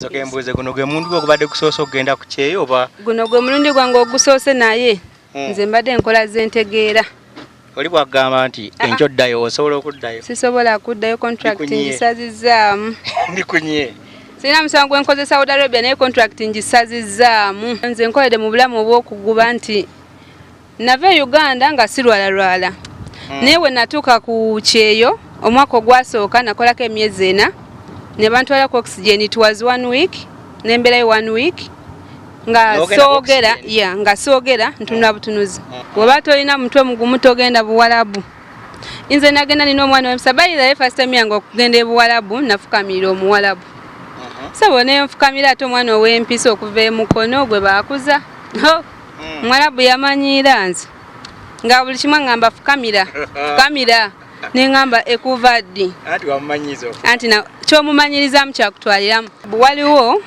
Soka embuuze, guno gwe mulundi gwo ogubadde gusoose okugenda ku kyeyo oba? Guno gwe mulundi gwange ogusoose, naye nze mbadde nkola zentegeera. Oli bwagamba nti enkya oddayo, osobola okuddayo? Sisobola kuddayo, contract Ndikunyiye. ngisazizzaamu. Ndikunye. Sirina musango gwe nkoze Saudi Arabia, naye contract ngisazizzaamu. Nze nkoledde mu bulamu obw'okuguba nti nava e Uganda nga sirwalalwala, naye bwe natuuka ku kyeyo omwaka ogwasooka nakolako emyezi 4 ne bantwala ku oxygen. It was one week, nembeerayo one week nga N'ogenda ku soogera. oxygen? Ya, nga soogera, ntunula butunuzi. Bw'oba tolina mutwe mugumu togenda Buwalabu. Nze nagenda nina omwana w'empisa. By the way, first time yange okugenda e Buwalabu, nafukamira Omuwalabu. Sabo nenfukamira, ate omwana ow'empisa okuva e Mukono gwe baakuza. Ho, Omuwalabu yamanyiira nze nga buli kimu aŋŋamba fukamira, fukamira, neŋŋamba ekuva ddi? Anti wamumanyiza. Anti kyomumanyirizamu kyakutwaliramu. Waliwo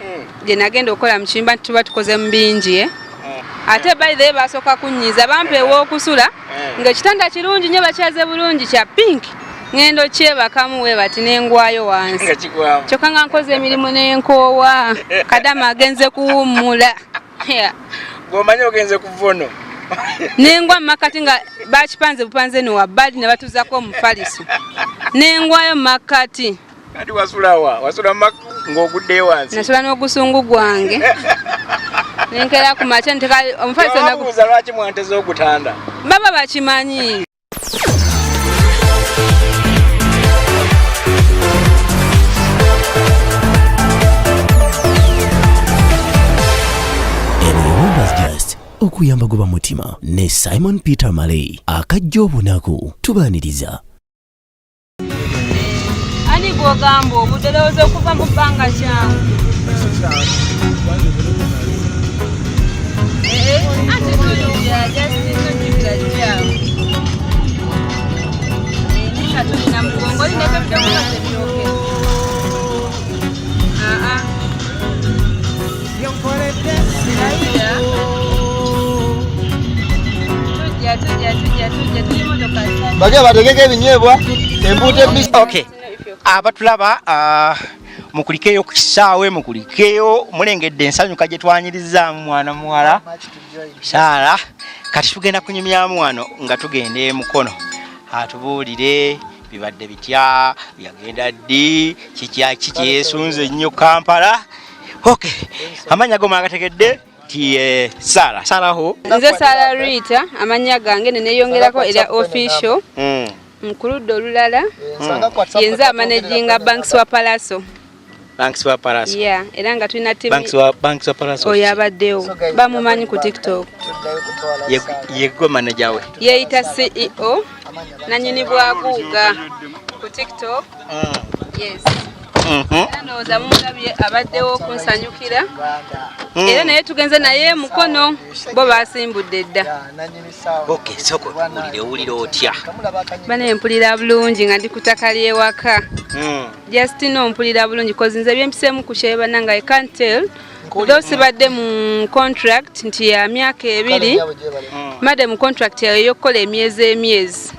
gye nagenda okukola mu kiyumba nti tuba tukoze mu bingi, eh? Ate by the way, basooka kunnyiza, bampa ew'okusula ng'ekitanda kirungi nnyo, bakyaze bulungi, kya pink. Ŋŋenda okyebakamu we bati nengwayo wansi. Nga kigwamu. Kyokka nga nkoze emirimu n'enkoowa, kadama agenze kuwummula. Yeah. Bw'omanyi ogenze kuvono. Nengwa mumakati nga bakipanze bupanze no wabbali ne batuzaako omufaliso, nengwayo mumakati. Kati wasulawa? Wasula ng'oguddeyo wansi? Nasula n'ogusungu gwange, nenkera ku makya nteka omufaliso Babuuza lwaki mwanteze ogutanda? Baba bakimanyi. Eno ye Wonders Just okuyamba guba mutima ne Simon Peter Maley akajja obunaku tubaaniriza. Ani gwogamba obudde lowooza okuva mu bbanga kyangu? Anti tulya just tujjajjaawo nga tulina mugongo olineko ebyokuba tebyogera. Aa, tujja tujja tujja tujja tujja, tuli motoka ssatu. Bajja bategeke ebinyeebwa, embuuta embisi. Okay, abatulaba, mukulikeyo ku kisaawe, mukulikeyo, mulengedde ensanyuka gye twanyirizaamu mwana muwala Saara. Kati tugenda kunyumyamu wano nga tugenda emukono atubuulire bibadde bitya, yagenda ddi, kikyaki kyesunze ennyo Kampala. Okay, amannya go mwagategedde ti Saara, Saaraho. Nze Sara Rita amannya gange, neneyongerako erya official. Ku ludda olulala yenze amanaginga Banks wa Palaso. Banks wa Palaso. Yeah, era nga tulina timu. Banks wa Palaso. Oyo abaddewo bamumanyi ku TikTok. Ye gwe manager we? Yeeyita CEO, nanyini bwaguuga ku TikTok, yes. Era ndowooza mumulabye, abaddewo okunsanyukira. Era naye tugenze naye Mukono, bo basimbudde dda. Okay, soko owulire, owulire otya? Bane mpulira bulungi nga ndi ku ttaka ly'ewaka. Just no mpulira bulungi 'cause nze byempiseemu ku kyeyo bannange, I can't tell. Though sibadde mu contract nti ya myaka 2, mbadde mu contract yayo ey'okukola emyezi emyezi,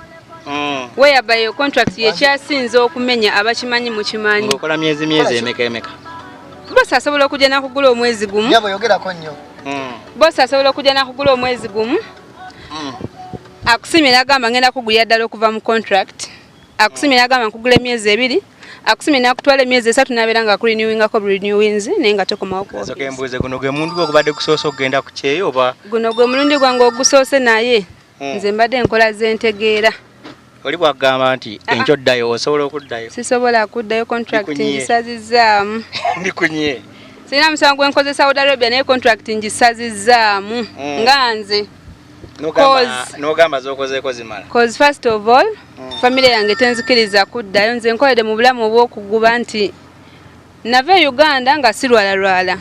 whereby eyo contract yekyasinze okumenya, abakimanyi mukimanyi. Ng'okola myezi myezi emeka emeka? Bosi asobola okujja nakugula omwezi gumu. Nyabo, yogerako nnyo. Bosi asobola okujja nakugula omwezi gumu, akusimye nagamba ngenda kugulira ddala okuva mu contract, akusimye nagamba nkugula emyezi 2, akusimye nakutwala emyezi 3, nabeera nga akurenewingako renewings, naye nga tokomawo ku Soka office. embuuze, guno gwe mulundi gwo ogubadde gusoose okugenda ku kyeyo oba? Guno gwe mulundi gwange ogusoose, naye nze mbadde nkola zentegeera. Oli bwagamba nti enkya oddayo, osobola okuddayo? Sisobola kuddayo, contract Ndikunyiye. ngisazizzaamu. Ndikunye. Sirina musango gwe nkoze Saudi Arabia, naye contract ngisazizzaamu nga nze. N'ogamba z'okozeeko zimala. 'Cause first of all, family yange tenzikiriza kuddayo. Nze nkoledde mu bulamu obw'okuguba nti nava e Uganda nga sirwalalwala,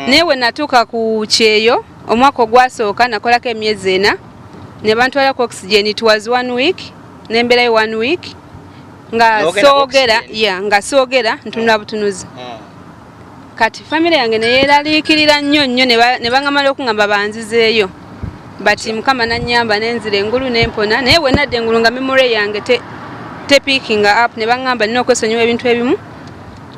naye bwe natuuka ku kyeyo omwaka ogwasooka nakolako emyezi 4 ne bantwala ku oxygen. It was one week, nembeerayo one week nga N'ogenda ku soogera. oxygen? Yeah, nga soogera, ntunula butunuzi. Kati family yange neyeeraliikirira nnyo nnyo, ne baŋŋamala okuŋŋamba banzizeeyo, but Mukama nannyamba nenzira engulu nempona. Naye bwe nadda engulu nga memory yange te pickinga up, ne baŋŋamba nina okwesonyiwa ebintu ebimu.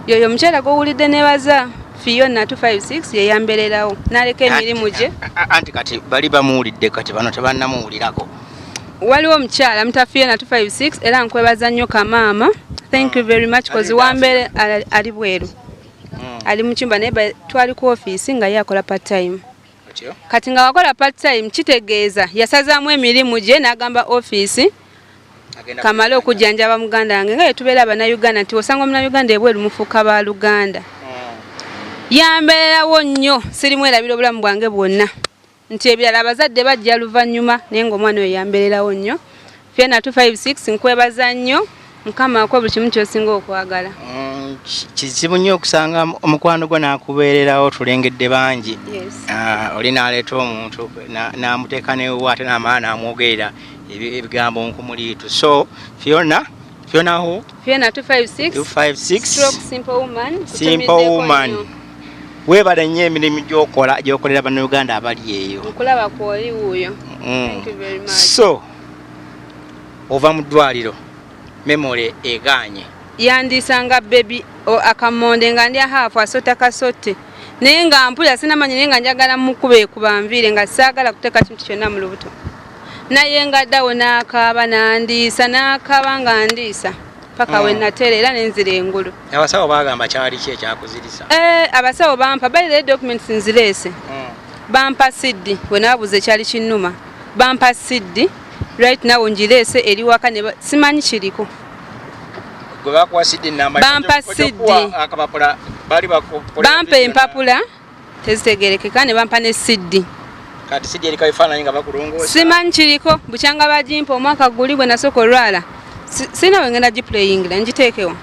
Yoyo omukyala gw'owulidde nebaza. Fiona 256 yeyambererawo naleka emirimu gye. Anti kati bali bamuwulidde, kati bano tebannamuwulirako. Waliwo omukyala muta Fiona 256, era nkwebaza nnyo kamaama, thank you very much, cause wambere ali bweru, ali mu cyumba, naye twali ku ofiisi nga ye akola part time. Kati nga wakola part time kitegeeza yasazaamu emirimu gye n'agamba ofiisi kamale okujjanjaba muganda wange, nga yetubeera abannayuganda nti osanga omunnayuganda ebweru mufuuka ba luganda. Yambeererawo nnyo, sirimu erabira obulamu bwange bwonna nti ebirala abazadde bajja luvannyuma, naye ng'omwana oyo yambeererawo nnyo. Fiona 256, nkwebaza nnyo, Mukama akuwa buli kimu ky'osinga okwagala. Kizibu nnyo okusanga omukwano gwo n'akubeererawo, tulengedde bangi. Oli n'aleeta omuntu n'amuteeka newe ate n'amala n'amwogerera ebigambo nkumuliitu. So Fiona, Fiona who? Fiona 256 256 stroke simple woman. Simple woman, weebale nnyo emirimu gy'okola, gy'okolera bannayuganda abali eyo. Nkulaba kwoli wuuyo. Thank you very much. So ova mu ddwaliro, memory egaanye. Yandisanga baby akamonde nga ndya half, asota kasotte, naye nga mpulira sinamanyi, naye nga njagala mukuba ekuba nviire, nga saagala kuteeka kintu kyonna mu lubuto, naye nga ddawo n'akaaba n'andiisa, n'akaaba nga ndiisa paka we nateera era nenzira engulu. Abasawo bagamba kyali ki ekyakuzirisa? Abasawo bampa, by the documents nzireese, bampa CD we nababuuza ekyali kinnuma, bampa CD, right now ngireese eri waka ne simanyi kiriko. Gwe bakuwa CD namba? Bampa CD. Akapapula bali bakukolera? Bampa empapula tezitegerekeka ne bampa ne CD. Kati CD eriko ebifaananyi nga bakulongoosa? Simanyi kiriko, bukyanga bagimpa omwaka guli gwe nasooka olwala. Sirina we ngenda giplayingira ngiteekewo.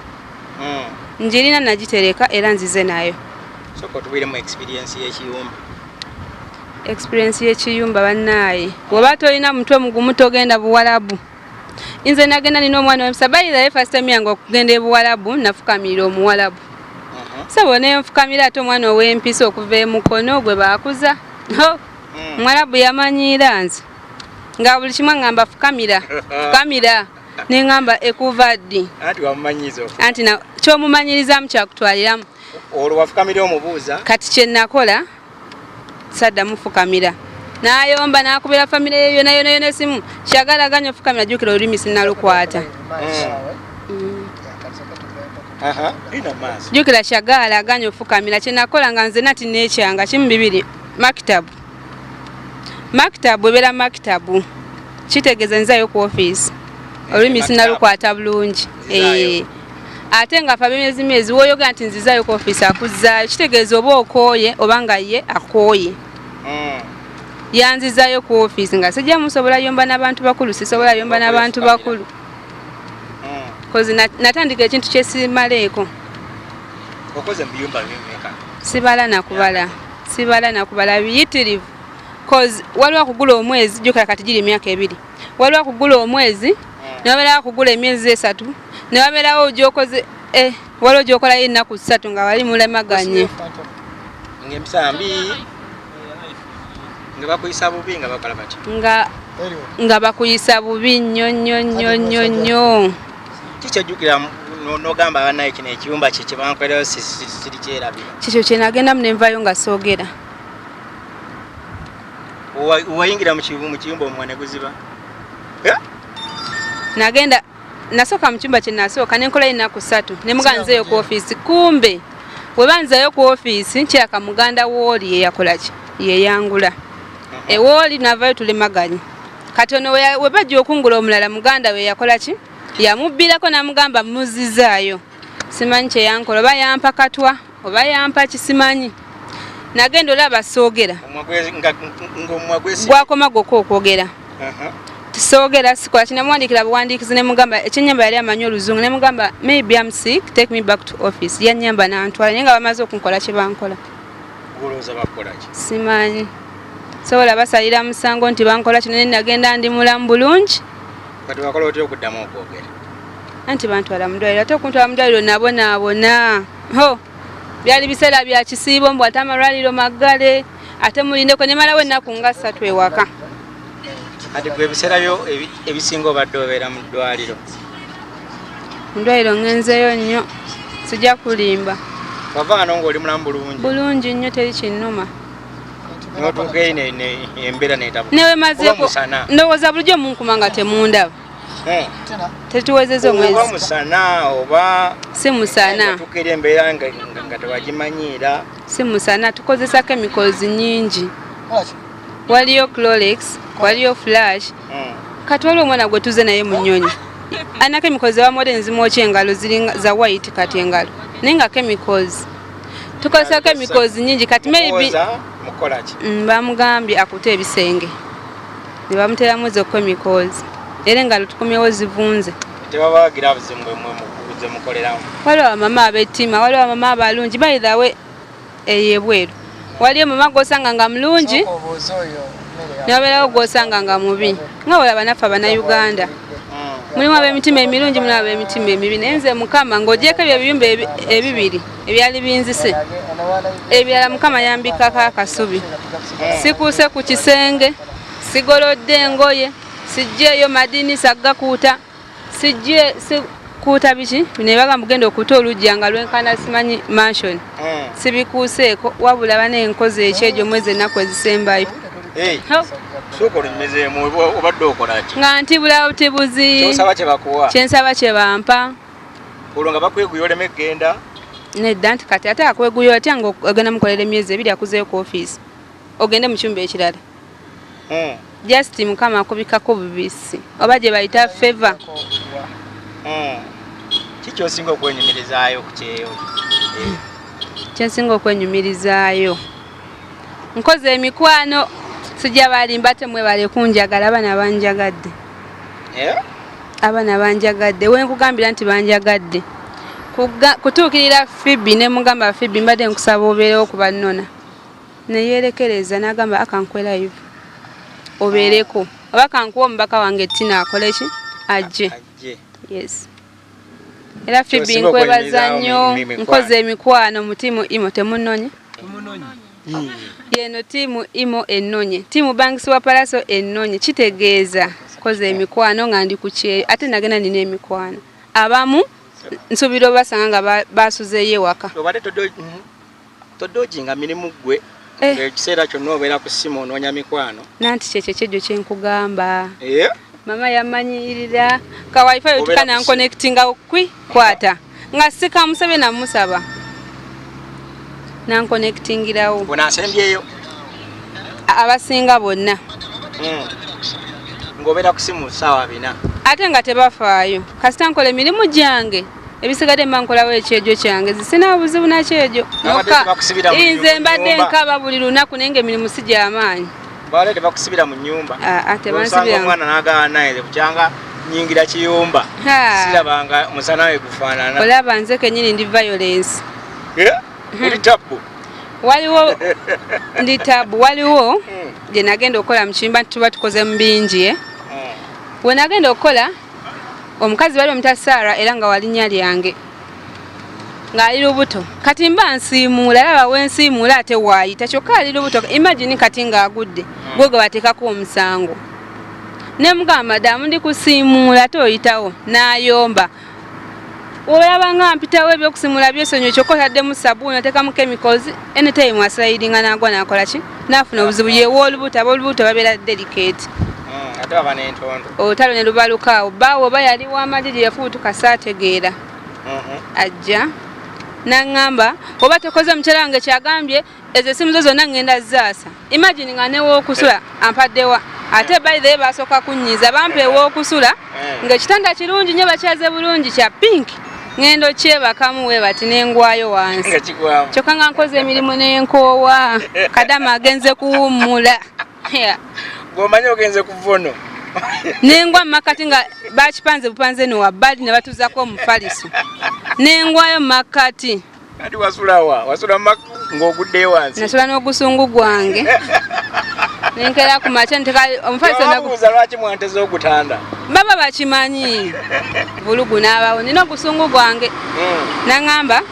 Njirina nagitereka era nzize nayo. Sooka otubuuliremu experience y'ekiyumba. Experience y'ekiyumba, bannaaye, bw'oba tolina mutwe mugumu togenda buwalabu. Nze nagenda nina omwana w'empisa. By the way, first time yange okugenda e Buwalabu nafukamira omuwalabu. Sabo nenfukamira ate omwana ow'empisa okuva e Mukono gwe baakuza. Ho, omuwalabu yamanyiira nze nga buli kimu aŋŋamba fukamira, fukamira, neŋŋamba ekuva ddi? Anti wamumanyiiza. Anti ky'omumanyirizaamu kyakutwaliramu. Olwo wafukamira omubuuza? Kati kye nakola, saddamu fukamira, n'ayomba n'akubira famire ye yona yona yona esimu, kyagalaganya ofukamira, jjukira olulimi sinnalukwata. Genda mu maaso. Jjukira kyagaala aganya ofukamira. Kyenakola nga nze nati nekyanga kimu bibiri, makitabu, makitabu ebeera makitabu, kitegeeza nzayo ku ofiisi, olulimi sinalukwata bulungi. Nzizaayo. Ate nga fe ab'emyezi myezi woyogera nti nzizaayo ku ofiisi, akuzzaayo, kitegeeza oba okooye oba nga ye akooye. Yanzizaayo ku ofiisi nga sijja musobola yomba n'abantu bakulu, sisobola yomba n'abantu bakulu. Kozi natandika ekintu kyesimaleeko. Okoze mu biyumba bimeka? Sibala nakubala, sibala nakubala, biyitirivu, cause waliwo akugula omwezi, jjukira kati giri emyaka 2, waliwo akugula omwezi, newabeerawo akugula emyezi 3, newabeerawo gyokoze, waliwo gyokolayo ennaku 3 nga wali mulemaganye. Ng'empisa mbi, nga bakuyisa bubi, nga bakola bati? Nga bakuyisa bubi nnyo nnyo nnyo nnyo nnyo. Kikyojjukira n'ogamba bannaye kino ekiyumba kye kyebankolerayo siri kyerabira? Kikyo kyenagendamu nenvayo nga soogera. Wayingira mu kiyumba omumwa ne guziba? Nagenda nasooka mu cyumba kyenasooka nenkolayo ennaku 3, nemuga nzeeyo ku ofiisi, kumbe bwe banzayo ku ofiisi kiraka muganda wooli yeyakolaki, yeyangula ewooli, navayo tulemaganye. Kati ono we bajja okungula omulala, muganda we yakolaki, yamubbirako namugamba muzizaayo, simanyi kyeyankola, oba yampa katwa oba yampa kisimanyi, nagenda olaba soogera. Ng'omumwa gwesi? Gwakoma gwokka okwogera. Soogera, sikola kinamuwandiikira buwandiikizi, nemugamba ekyenyamba, yali amanyi oluzungu, nemugamba maybe I'm sick, take me back to office. Yanyamba nantwala, naye nga bamaze okunkola kye bankola. Golowooza bakukola ki? Simanyi, sobola basalira musango nti bankola kino, naye nagenda ndi mulamu bulungi. Kati wakola otya okuddamu okwogera? Anti bantwala mu ddwaliro, ate okuntwala mu ddwaliro nabonaabona. Ho, byali biseera bya kisiibo, mbw ate amalwaliro maggale, ate mulindeko, nemalawo ennaku nga 3 ewaka. Kati gwe ebiseera byo ebisinga obadde obeera mu ddwaliro? Mu ddwaliro ngenzeyo nnyo, sijja kulimba. Wava wano ng'oli mulamu bulungi? Bulungi nnyo, teri kinnuma. N'otuuka eri embeera n'etabuka. Newe mazeeko. Musana. Ndowooza bulijjo munkuma nga temundaba. Tetuwezezza omwezi. Oba musana oba si musana. Otuuka eri embeera nga tewagimanyiira. Si musana, tukozesa chemicals nnyingi. Waliyo Clorix, waliyo Flash. Kati waliwo omwana gwe tuze naye mu nnyonyi. Alina chemicals ebamuwadde ne zimwokya engalo, ziri za white kati engalo. Naye nga chemicals. Tukozesa chemicals nnyingi kati maybe Mukola ki? Bamugambye akute ebisenge. Ne bamuteeramu ezo chemicals. Era engalo tukomyewo zivunze. Tebabawa gloves mwe ze mukoleramu? Waliwo abamama ab'ettima, waliwo abamama abalungi. By the way, eyo ebweru. Waliyo mama gw'osanga nga mulungi, ne wabeerawo gw'osanga nga mubi. Nga bw'olaba naffe Abannayuganda. Mulimu ab'emitima emirungi, mulimu ab'emitima emibi. Naye nze Mukama ng'ogyeko ebyo ebiyumba ebibiri ebyali binzise, ebirala Mukama yambikako akasubi. Sikuuse ku kisenge, sigolodde engoye, sijjeeyo madinisa gakuuta, sijje sikuuta biki, ne bagamba genda okuta oluggi nga lwenkana simanyi mansion. Sibikuuseeko, wabula bane nkoze ekyejo mwezi ennaku ezisembayo. Sooka olunyumizeemu, obadde okola ki? Nga ntibula butibuzi. Ky'osaba kye bakuwa? Kye nsaba kye bampa. Olwo nga bakweguya oleme kugenda? Nedda, nti kati ate akweguya otya nga ogenda mukolera emyezi ebiri akuzeeyo ku ofiisi ogende mu kyumba ekirala. Just Mukama akubikako bubisi oba gye bayita favor. Ki ky'osinga okwenyumirizaayo ku kyeyo? Kye nsinga okwenyumirizaayo, nkoze emikwano, sijja balimba, temwebale kunjagala, abaana banjagadde. Abaana banjagadde, we nkugambira nti banjagadde. Kutuukirira Phoebe ne mugamba, Phoebe mbadde nkusaba obeerewo ku bannona. Ne yeerekereza n'agamba akankuwe live obeereko, oba kankuwe omubaka wange Tina akole ki? Ajje. Yes. Era Phoebe nkwebaza nnyo, nkoze emikwano mu ttiimu Imo, temunnonye? Yeno ttiimu Imo ennonye, ttiimu Banks wa Palaso ennonye, kitegeeza nkoze emikwano nga ndi ku kyeyo, ate nagenda nina emikwano. Abamu nsuubira obasanga nga basuzeeyo ewaka. Obadde todojinga mirimu ggwe ekiseera kyonna obeera ku ssimu onoonya mikwano. Nanti kyekyo kyejjo kye nkugamba. Mama yamanyirira ka wifi otuka nanconnectinga kwi kwata nga sikamusabye namusaba nanconnectingirawo. Bona asembyeyo abasinga bonna. Ng'obeera ku ssimu ssaawa 4. Ate nga tebafaayo kasita nkola emirimu gyange ebisigadde mba nkolawo ekyejo kyange, sina buzibu na kyejo. Nze mbadde nkaba buli lunaku naye ng'emirimu si gy'amaanyi. Baale tebakusibira mu nnyumba. Tebansibira. Omwana n'agaana naye kukyanga nyingira kiyumba. Sirabanga musana we gufaanana. Olaba nze kennyini ndi violence. Oli tabu. Waliwo ndi tabu, waliwo gye nagenda okukola mu kiyumba nti tuba tukoze mu bingi. We nagenda okukola omukazi bali bamuyita Sarah era nga walinnya lyange ng'ali lubuto. Kati mba nsiimuula, laba we nsiimuula ate waayita kyokka ali lubuto. Imagine kati ng'agudde gwe gwe bateekako omusango. Ne mugamba madamu ndi kusiimuula ate oyitawo n'ayomba. Olaba nga mpitawo ebyokusiimuula byesonyiwe kyokka otaddemu sabbuuni oteekamu chemicals, anytime aslidinga n'agwa n'akola ki? N'afuna obuzibu. Yeewa olubuto, ab'olubuto babeera delicate. Ate baba n'entondo. Olutalo ne lubaluka awo. Bbaawe oba yali w'amagye gye yafubutuka saategeera. Ajja n'aŋŋamba oba tokoze mukyala wange kyagambye ezo essimu zo zonna ŋŋenda zaasa. Imagine nga new'okusula ampaddewa. Ate by the way baasooka kunnyiza bampa ew'okusula ng'ekitanda kirungi nnyo bakyaze bulungi kya pink. Ŋŋenda okyebakamu we bati ne ngwayo wansi. Kyokka nga nkoze emirimu ne nkoowa. Kadama agenze kuwummula. Bw'omanyi ogenze kuvono. Nengwa mu makkati nga bakipanze bupanze eno wabbali ne batuzaako omufaliso. Nengwayo mu makkati. Kati wasula wa? Wasula ng'oguddeyo wansi? Nasula n'ogusungu gwange. Nenkeera ku makya nteka omufaliso Babuuza lwaki mwanteze ogutanda? Baba bakimanyi. Vulugu n'abawo nina ogusungu gwange. N'aŋŋamba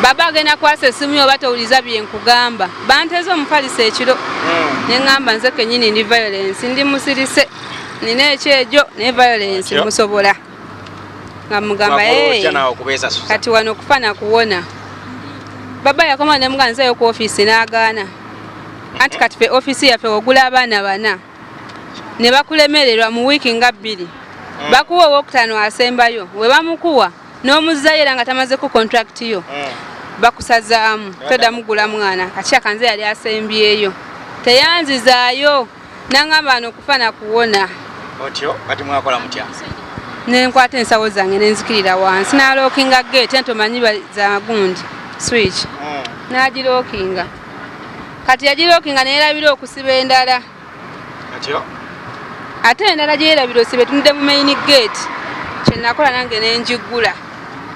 baba agenda kwasa essimu yo oba towuliza bye nkugamba. Banteze omufaliso ekiro. Ne ŋŋamba nze kennyini ndi violence, ndi musirise. Nina ekyejo ne violence musobola. Nga mugamba, Wakola otya naawe okubeesasuza? Kati wano kufa na kuwona. Baba yakoma ne muganzayo ku ofiisi n'agaana. Anti kati fe ofiisi yaffe ogula abaana bana ne bakulemererwa mu wiiki nga 2. Bakuwa owokutaano asembayo, we bamukuwa n'omuzzayo era nga tamazeko contract yo, bakusazaamu, toddamu gula mwana. Kati akanze yali asembyeyo, teyanzizaayo, nangamba ano kufa nakuwona. Otyo kati mwakola mutya? Nenkwata ensawo zange nenzikirira wansi, nalockinga gate, nti omanyi za gundi switch, nagilockinga. Kati yagilockinga neyerabira okusiba endala. Otyo. Ate endala gyeyerabira osiba etunudde mu main gate. Kyenakola nange nenjigula,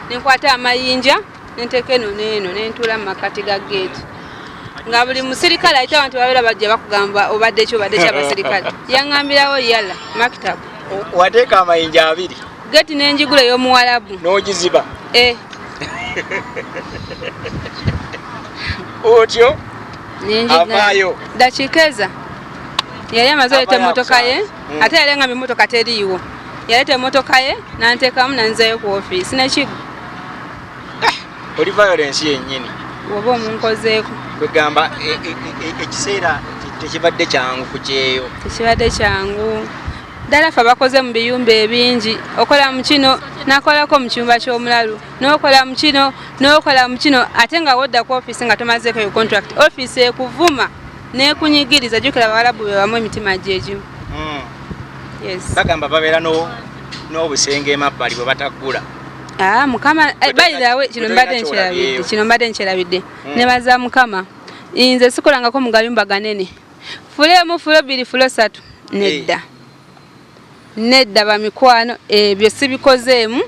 nenkwata amayinja nenteeka eno neeno, nentuula mu makati ga gate, nga buli musirikale ayita, abantu babeera bajja bakugamba obadde ki, obadde ki. Abasirikale yaŋŋambirawo yalla makitabu. Wateeka amayinja abiri? Gate nenjigula ey'omuwalabu. N'ogiziba? Eh. Otyo. Avaayo. Dakiika eza yali amaze oleeta Avaayo. Emmotoka ye. Ate yali angambye emmotoka teriiwo. Yaleeta emmotoka ye nanteekamu, nanzayo ku ofiisi nekigo. Oli violence yennyini. Oba omunkozeeko. Kwegamba ekiseera tekibadde kyangu ku kyeyo. Tekibadde kyangu ddala. Ffe abakoze mu biyumba ebingi, okola mu kino, nakolako mu kiyumba ky'omulalu, n'okola mu kino, n'okola mu kino, ate nga wodda ku ofiisi nga tomazeeko eyo contract, ofiisi ekuvuma n'ekunyigiriza. Jjukira abawalabu be bamu, emitima gyegimu. Yes. Bagamba babeera n'obusenge emabbali bwe bataggula. Ah, mukama by the way, kino Bwe mbadde tolina nkyerabidde. ky'olabyeyo. Kino mbadde nkyerabidde. Nebaza mukama, nze sikolangako mu gayumba ganene, floor emu, floor 2, floor 3, nedda, nedda bamikwano, ebyo sibikozeemu.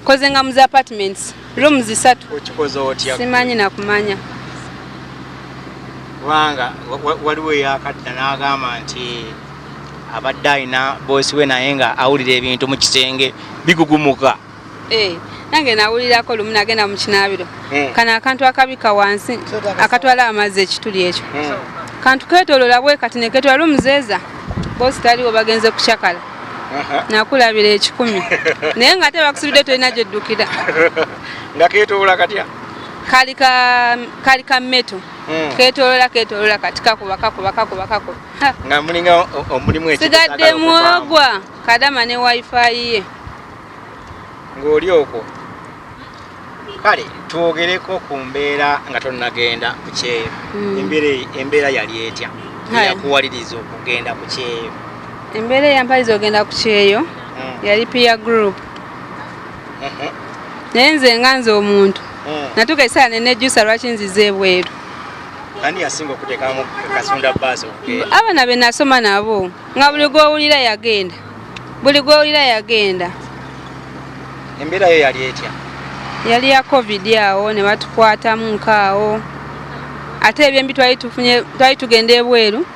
Koze nga mu zi apartments, rooms 3. Okikoze otya? Simanyi nakumanya. Kubanga waliwo eyakadda n'agamba nti abadde alina boosi we, naye nga awulira ebintu mu kisenge bigugumuka. Eh, nange nawulirako lumu nagenda mu kinaabiro. Kano akantu akabika wansi akatwala amazzi, ekituli ekyo, kantu ketolola bwe kati neketola lumuzeeza, bosi taliwo, bagenze kucakala. Nakulabira 100, naye nga ate bakusibidde, tolina gyeddukira. Nga ketolola katya? Kali ka metal. Ketolola, ketolola kati, kakuba, kakuba, kakuba, kakuba. Ha, Nga mulinga omulimu ekintu sigadde ekyagala okuvaamu. Mwogwa kadama ne wifi ye. Ng'oli okwo. Kale twogereko ku mbeera nga tonnagenda ku kyeyo. Embeera yali etya Haya. eyakuwaliriza okugenda ku kyeyo? Embeera eyampaliza ogenda ku kyeyo yali peer group. Naye nze nga nze omuntu, natuuka ekiseera nenejjusa lwaki nzize ebweru. Ani yasinga okuteekamu kasunda baasi okugenda? Abaana be nasoma nabo, nga buli gwowulira yagenda, buli gwowulira yagenda. Embeera yo yali etya? Yali ya COVID awo ne batukwatamu nkaawo, ate ebyembi twali tufunye, twali tugenda ebweru,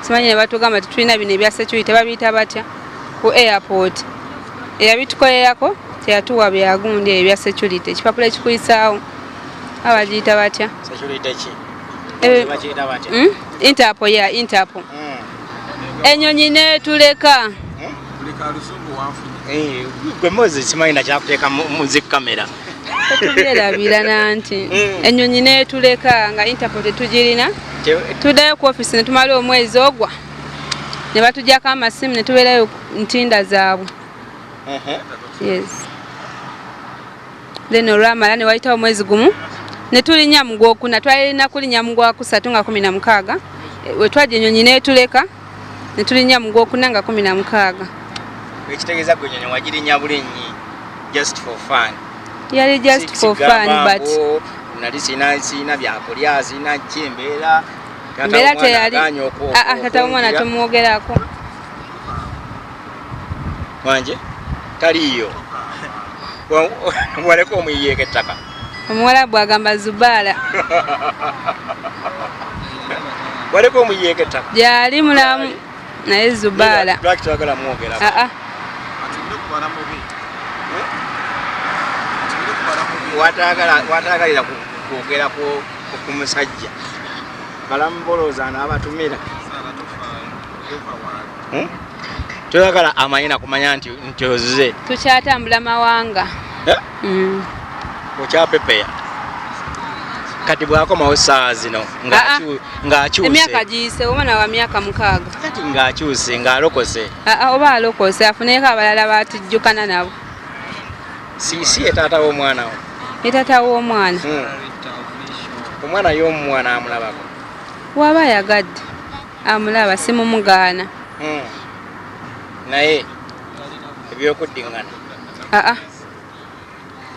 simanyi ne batugamba tetulina bino ebya security, babiyita batya, ku airport. Eyabitukolerako teyatuwa byagundi ebyo ebya security, ekipapula ekikuyisaawo, abagiyita batya? Security ki? Bakiyita batya? Interpol ya Interpol. Enyonyi netuleka. Eh, gwe Moses, simanyi nakyakuteeka mu zi kamera. Tetubyerabira nanti. Enyonyi netuleka nga Interpol tetugirina. Tuddayo ku ofisi netumala omwezi ogwa ne batujjako amasimu, ne tubeerayo ntinda zaabwe. Yes, then olwamala ne wayitawo omwezi gumu ne tulinnya mu gwokuna. Twalina kulinnya mu gwakusatu nga 16. We twajja enyonyi netuleka, ne tulinnya mu gwokuna nga 16. Ekitegeeza gwe enyonyi wagirinya bulinnyi just for fun? Yali just for fun, but nali sina byakulya, sina ki, embeera. Mbeera teyali. Ah, ah, tata w'omwana tumwogerako. Wanje taliiyo. Waleka omuyiyeeko ettaka. Omuwalabu agamba zubaala. Waleka omuyiyeeko ettaka. Gyali mulamu, naye zubaala. Lwaki twagala mwogera? Aa. Wataagalira kwogera ku musajja balamu, bolowooza n'abatumira. Toyagala amanyi nakumanya nti ozze. Tukyatambula mawanga. Eh? Mm. Okyapepeya. Kati bwakomawo saawa zino Ah, ah. ng'akyuse. Emyaka giyise, omwana wa myaka 6. Kati ng'akyuse, ng'alokose. Ah, ah, oba alokose, afuneko abalala batijjukana nabo. Si ye taata w'omwana wo? Ye taata w'omwana. Omwana y'omwana amulabako? Waba ayagadde amulaba, simumugaana. Naye ebyokuddiŋŋana? Aa,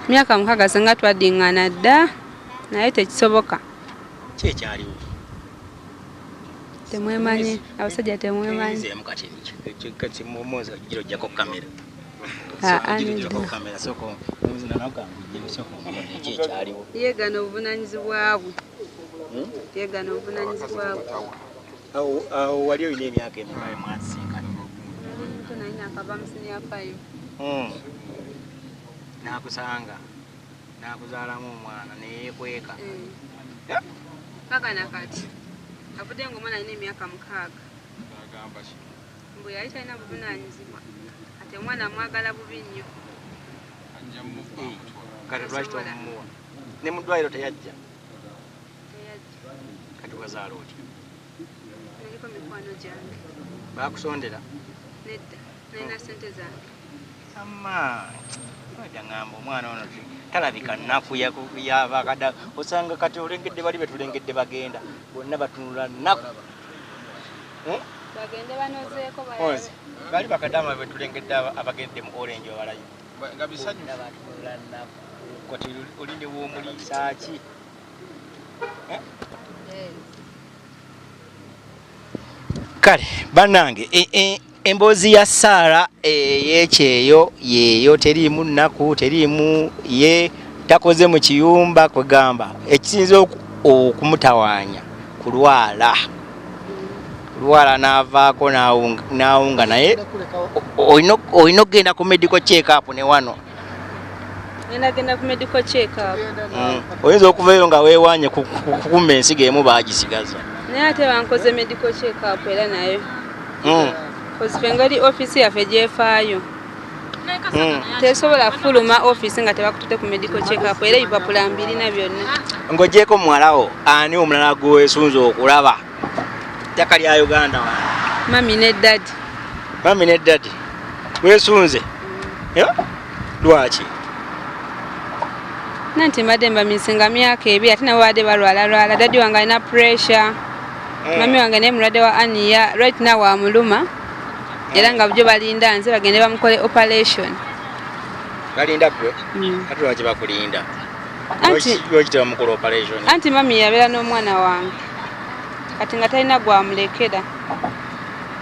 myaka 6 singa twaddiŋŋana dda, naye tekisoboka. Ki ekyaliwo? Temwemanyi, abasajja temwemanyi. Tuyinzeemu kati, kati muze ojjira ojjako kamera. Aa, Ojjira ojjako nedda. kamera, sooka omuze nagamba ojje, sooka omubone ki ekyaliwo. Yeegana obuvunaanyizibwa bwe. Yeegana obuvunaanyizibwa bwe. Awo wali olina emyaka emeka bwe mwasisinkana? Nali muto, nali naakava mu senior 5. N'akusanga, n'akuzaalamu omwana, neyeekweka. Paka na kati avudde ng'omwana alina emyaka 6. Mbu yali talina buvunaanyizibwa, kati omwana amwagala bubi nnyo. Kati lwaki tomuwa? Ne mu ddwaliro teyajja? Teyajja. Kati wazaala otya? Naliko mikwano gyange. Baakusondera? Nedda, nalina ssente zange. Amma wadda ngamba omwana ono talabika nnaku yabakada, osanga kati olengedde bali betulengedde bagenda bonna batunula nnaku. Bagende banozeeko balabe. Onze bali bakadama betulengedde abagendde mu orange babalayo. Nga bisanyufu. Bonna batunula nnaku. Kati oli ne w'omuliisa ki? Kale bannange, emboozi ya Sarah ey'ekyeyo yeeyo, teriimu nnaku, teriimu ye takoze mu kiyumba, kwegamba ekisinza okumutawaanya kulwala n'avaako n'awunga, naye olina okugenda ku medical check up ne wano. Ngenda genda ku medical check up. Oyinza okuvayo nga weewaanye kukumba ensigo emu baagisigaza. Naye ate bankoze medical check up era nayo. Kozi ffe ngeri ofiisi yaffe gyefaayo. Tesobola kufuluma ofiisi nga tebakututte ku medical check up, era ebipapula mbirina byonna. Ng'ogyeko muwalawo, ani omulala gweweesunze okulaba ttaka lya Uganda wano? Mami ne daddy. Mami ne daddy weesunze? Lwaki? Nanti mbadde mbamisinga myaka 2, ate nabo babadde balwalalwala. Daddy wange alina pressure. Mami wange naye mulwadde wa ania, right now amuluma. Era nga bulijjo balinda nze bagende bamukole operation. Balinda gwe? Ate lwaki bakulinda? Lwaki tebamukola operation? Anti mami yabeera n'omwana wange. Kati nga talina gwamulekera.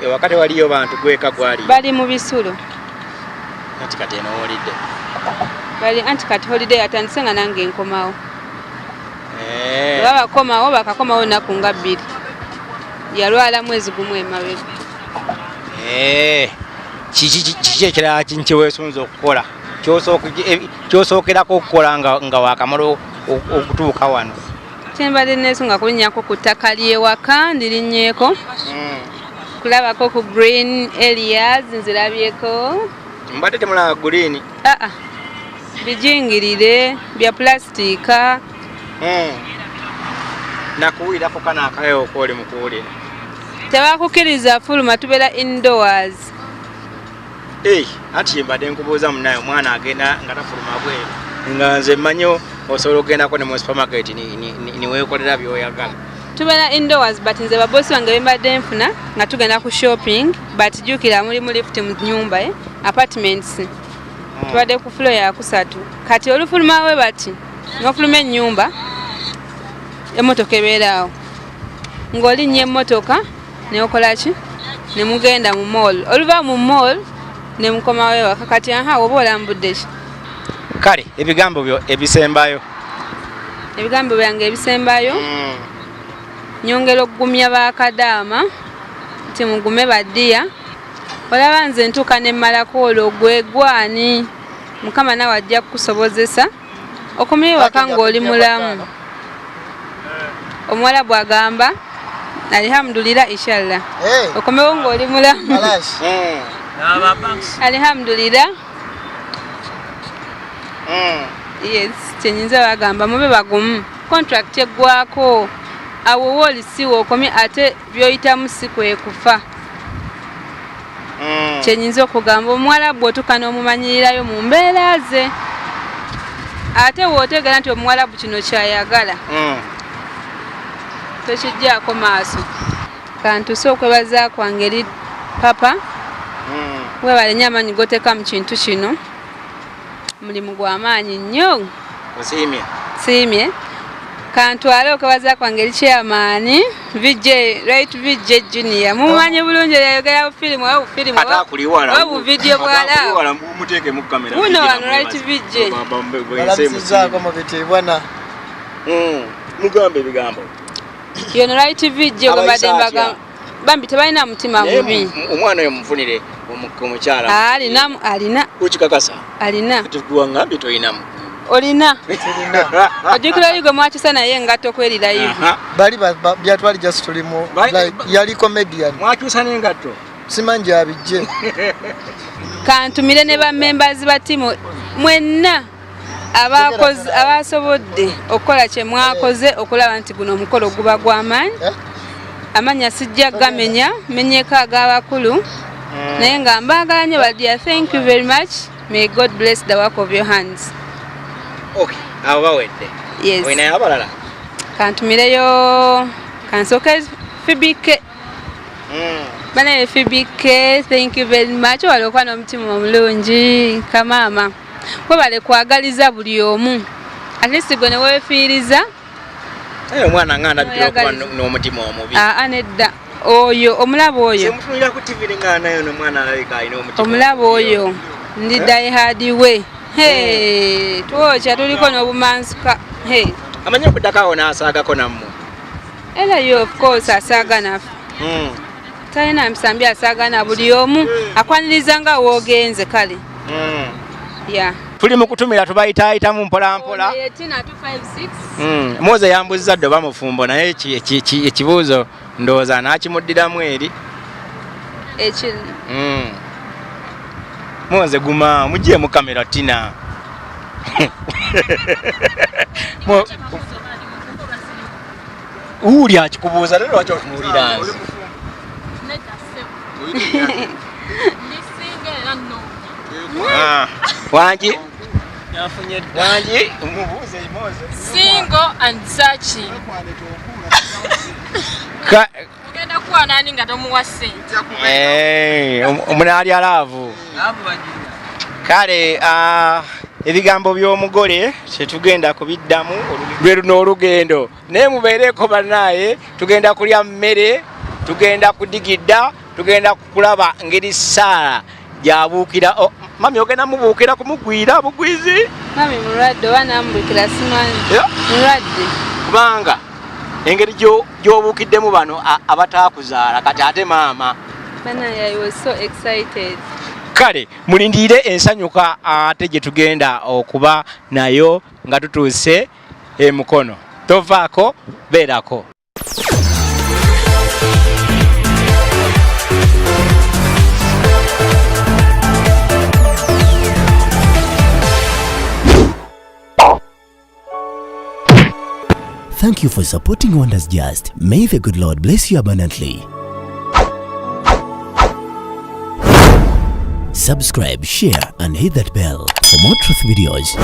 Ewaka tewaliyo bantu, gweka gwali? Bali mu bisulo. Anti kati eno holiday. Bali anti kati holiday yatandise nga nange nkomawo. Baba bakomawo, bakakomawo nnaku nga 2. Yalwala mwezi gumu emabega. Kiki ekirala kyeweesunze okukola? Ky'osookerako okukola nga waakamala okutuuka wano? Kyembadde neesunga kulinnyako ku ttaka ly'ewaka, ndirinnyeeko. Kulabako ku green areas nzirabyeko. Mbadde temulaba green? Aa, bijingirire bya pulasitiika. Nakuwulirako kano akayo kooli mu kuwulira. Tebakukkiriza fuluma, tubeera indoors. Anti mbadde nkubuuza munnaye, omwana agenda nga tafuluma bweru, nga nze mmanyi osobola okugendako ne mu supermarket ni weekolera by'oyagala. Tubeera indoors, but nze babosi bange bembadde nfuna nga tugenda ku shopping, but jjukira mulimu lift mu nnyumba, apartments. Tubadde ku floor ya 3. Kati olufuluma we bati, n'ofuluma ennyumba, emmotoka ebeera awo. Ng'olinnya emmotoka n'okola ki? Ne mugenda mu mall. Oluva mu mall ne mukomawo ewaka. Kati aha, oba olambudde ki? Kale ebigambo byo ebisembayo. Ebigambo byange ebisembayo. Nyongera okugumya bakadaama nti mugume baddiya. Olaba nze ntuuka ne mmalako olwo gwe gwani. Mukama nawe ajja kukusobozesa okomyewo ewaka ng'oli mulamu. Omuwala bw'agamba alhamdulillah inshallah. Okomewo ng'oli mulamu. Alhamdulillah. Yes, kyenyinza bagamba mube bagumu. Contract eggwako awo wooli si wookomye, ate byoyitamu si kwe kufa. Kyenyinza okugamba, omuwalabu otuuka n'omumanyirirayo mu mbeera ze, ate wootegeera nti omuwalabu kino kyayagala, tokijjaako maaso. Kantuuse okwebaza kwange eri papa. Webale nnyo amaanyi goteeka mu kintu kino, mulimu gw'amaanyi nnyo. Osiimye? Siimye. Kantwale okwebaza kwange eri chairman VJ, right, VJ Junior, mumanyi bulungi, yayogera bufirimu oba bufirimu Ate akuliwala. oba buvidiyo bwala. Muteeke mu kamera. Buno wano, right, VJ. Balamusizaako mu bitiibwa na Mugambe ebigambo. Yono right VJ gwe mbadde Abayisa mbaga. atya? Bambi tebalina mutima Naye mubi. Omwana oyo mufunire omukyala. Alina, alina. Ukikakasa? Alina. Tuwangambye toyinamu. Olina. Sirina. Ojjukira oli gwe mwakyusa naye engatto kwerira live? Aha. Bali byatwali just tulimu like, yali comedian. Mwakyusa n'engatto. Simanyi gyabijje. Kantumire ne bamembers ba ttiimu mwenna abasobodde okukola kye mwakoze okulaba nti guno omukolo guba gw'amaanyi. Eh? Amannya sijja gamenya, menyeko ag'abakulu, naye nga mbaagala nnyo badia. Thank you very much, may God bless the work of your hands. Okay, abo bawedde. Yes. Olinayo abalala? Kantumireyo, kansooke Fibike. Banaye Fibike, thank you very much, wali okuba n'omutima omulungi. Kamaama, webale kwagaliza buli omu, at least gwe ne weefiiriza. Naye omwana nga ndabikira okuba Oyagaliza. n'omutima omubi. Aa, nedda, oyo omulaba oyo. Semutunulira ku TV ne nayo nomwana alabika alina omutima Omulaba omubi. oyo ndi diehard we. Hey, twokya tuliko n'obumansuka. Hey. Amanyi okuddako awo n'asaagako nammwe. Era ye of course asaaga naffe. Talina mpisa mbi, asaaga na buli omu, akwaniriza nga woogenze kale. Ya. Tuli mu kutumira, tubayitaayitamu mpola mpola. Ono ye Tina 256. Moze yambuzza dde oba mufumbo, naye ekibuuzo ndowooza anaakimuddiramu eri. Eki? Moze guma, mugye mu kamera Tina. Wuuli akikubuuza leero, lwaki otunuulira nze? Ndisinga era nnungi. Ah, wangi wangi, mubuuze Moze. Single and searching. Ogenda kuwa nani nga tomuwa ssente? Eh, omunaalya love. Kale ebigambo by'omugole tetugenda kubiddamu, lwe luno olugendo, naye mubeereko bannaaye. Tugenda kulya mmere, tugenda kudigidda, tugenda kulaba ngeri Saala gyabuukira. Oh, mami ogenda mubuukira kumugwira bugwizi? Mami mulwadde, oba namubukira simanyi. Yeah. Mulwadde. Kubanga engeri gy'obuukiddemu bano abataakuzaala, kati ate maama. Banaye, I was so excited. Kale mulindirire ensanyuka ate gye tugenda okuba nayo nga tutuuse emukono. Tovaako, beerako. Thank you for supporting Wonders Just. May the good Lord bless you abundantly. Subscribe, share, and hit that bell for more truth videos.